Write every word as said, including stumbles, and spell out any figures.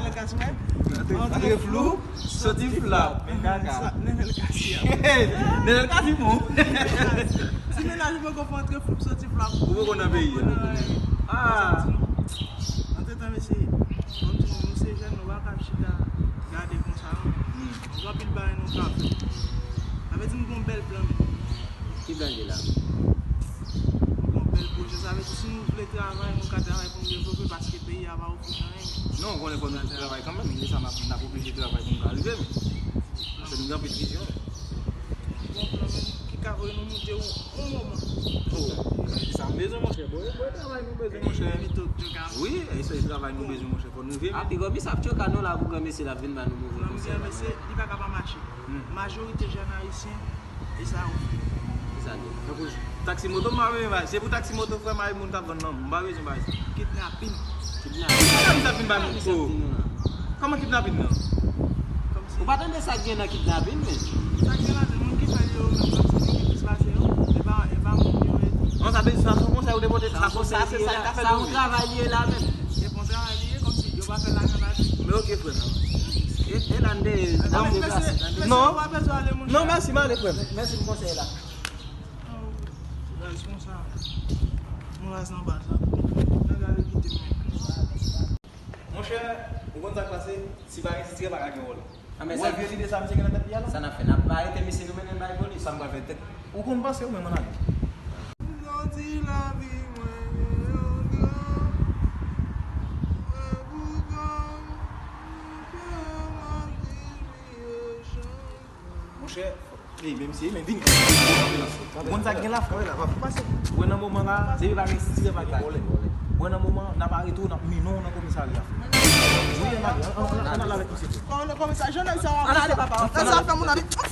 Nenel Cassy, wè. Antre flou, soti flap. Men kaka. Nenel Cassy a. Nenel Cassy bon. Si mennaj ou poko fè antre flou, soti flap. Ou poko nan peyi a. Ah. Antretan, mesye, kòm di nou, nou se jèn, nou pa ka ap chita gade konsa, non. Gen anpil bagay nou ka fè. Sa vle di nou gen yon bèl plan, men. Ki plan ki la? Nou gen yon bèl pwojè. Sa vle di si nou vle travay, nou ka travay pou nou devlope, paske peyi a pa ofri anyen. Non, ou konnen fò nou travay kanmenm. Se sa n ap, n ap oblije travay pou nou ka rive, men. Paske nou gen anpil vizyon. Bon plan, men, ki ka voye nou moute yon, yon moman. Oh, sa m bezwen, monchè. Bon, e bon travay nou bezwen, monchè. Wi, e se travay nou bezwen, monchè. Fò nou rive. Ah, big up, sa ap choka nou la pou granmesi la vin ba nou move konsèy la. Granmesi, li pa ka pa mache. Hmm. Majorite jèn ayisyen, e sa yo fè. Ki sa l ye? Tankou taksi moto, m pa renmen bay. Se pou taksi moto, frè m, ay moun k ap vann nan. M pa bezwen bay sa. Kidnapin. Kidnapin. Kidnapin, sa vin bay moun. Sa di nou la. Kòman kidnapin nan? Ou pa tande sa k gen nan kidnapin, men? Sa k gen ladan, moun ki fè l yo menm, kòmsi li gen plis pase yo. E pa, e pa moun yo ye. Non, sa vle di sa se yon konsèy ou te pote, sa se sa, se sa k ta fè l. Sa yon travay li ye la menm. E bon travay li ye, kòmsi yo pa fè lajan ladan. Men oke, frè m. E, e la n te, n ap deplase, n ap deplase. Non. Ou pa bezwen ale, monchè. Non, mèsi, m ale, frè m. Mèsi pou konsèy la. Oh, raz konsa. Mwen raz nan baz la. Nèg la vle kite m. Monchè, ou konn sa k pase? Si pa gen sitirè, pa ka gen wòl. Ah, men ou wè sa vye lide sa misye gen nan tèt li a la? Sa n ap fè? N ap arete misye, nou mennen l bay polis. Sa m pral fè tèt. Ou konn panse ou menm ann ale. Jodi lavi mwen gen yon gran, e poutan, m fè w ap di m ye chanje. Monchè, ey, men misye, men vini. Ou konn sa k gen la, frè? Wè nan moman la, depi pa gen sitirè, pa gen wòlè. Wè nan moman, n ap arete w, n ap mennen w nan komisarya. Wi, ann ale, ann, ann, ann ale avèk misye. Ann ale, papa. Ann ale, papa.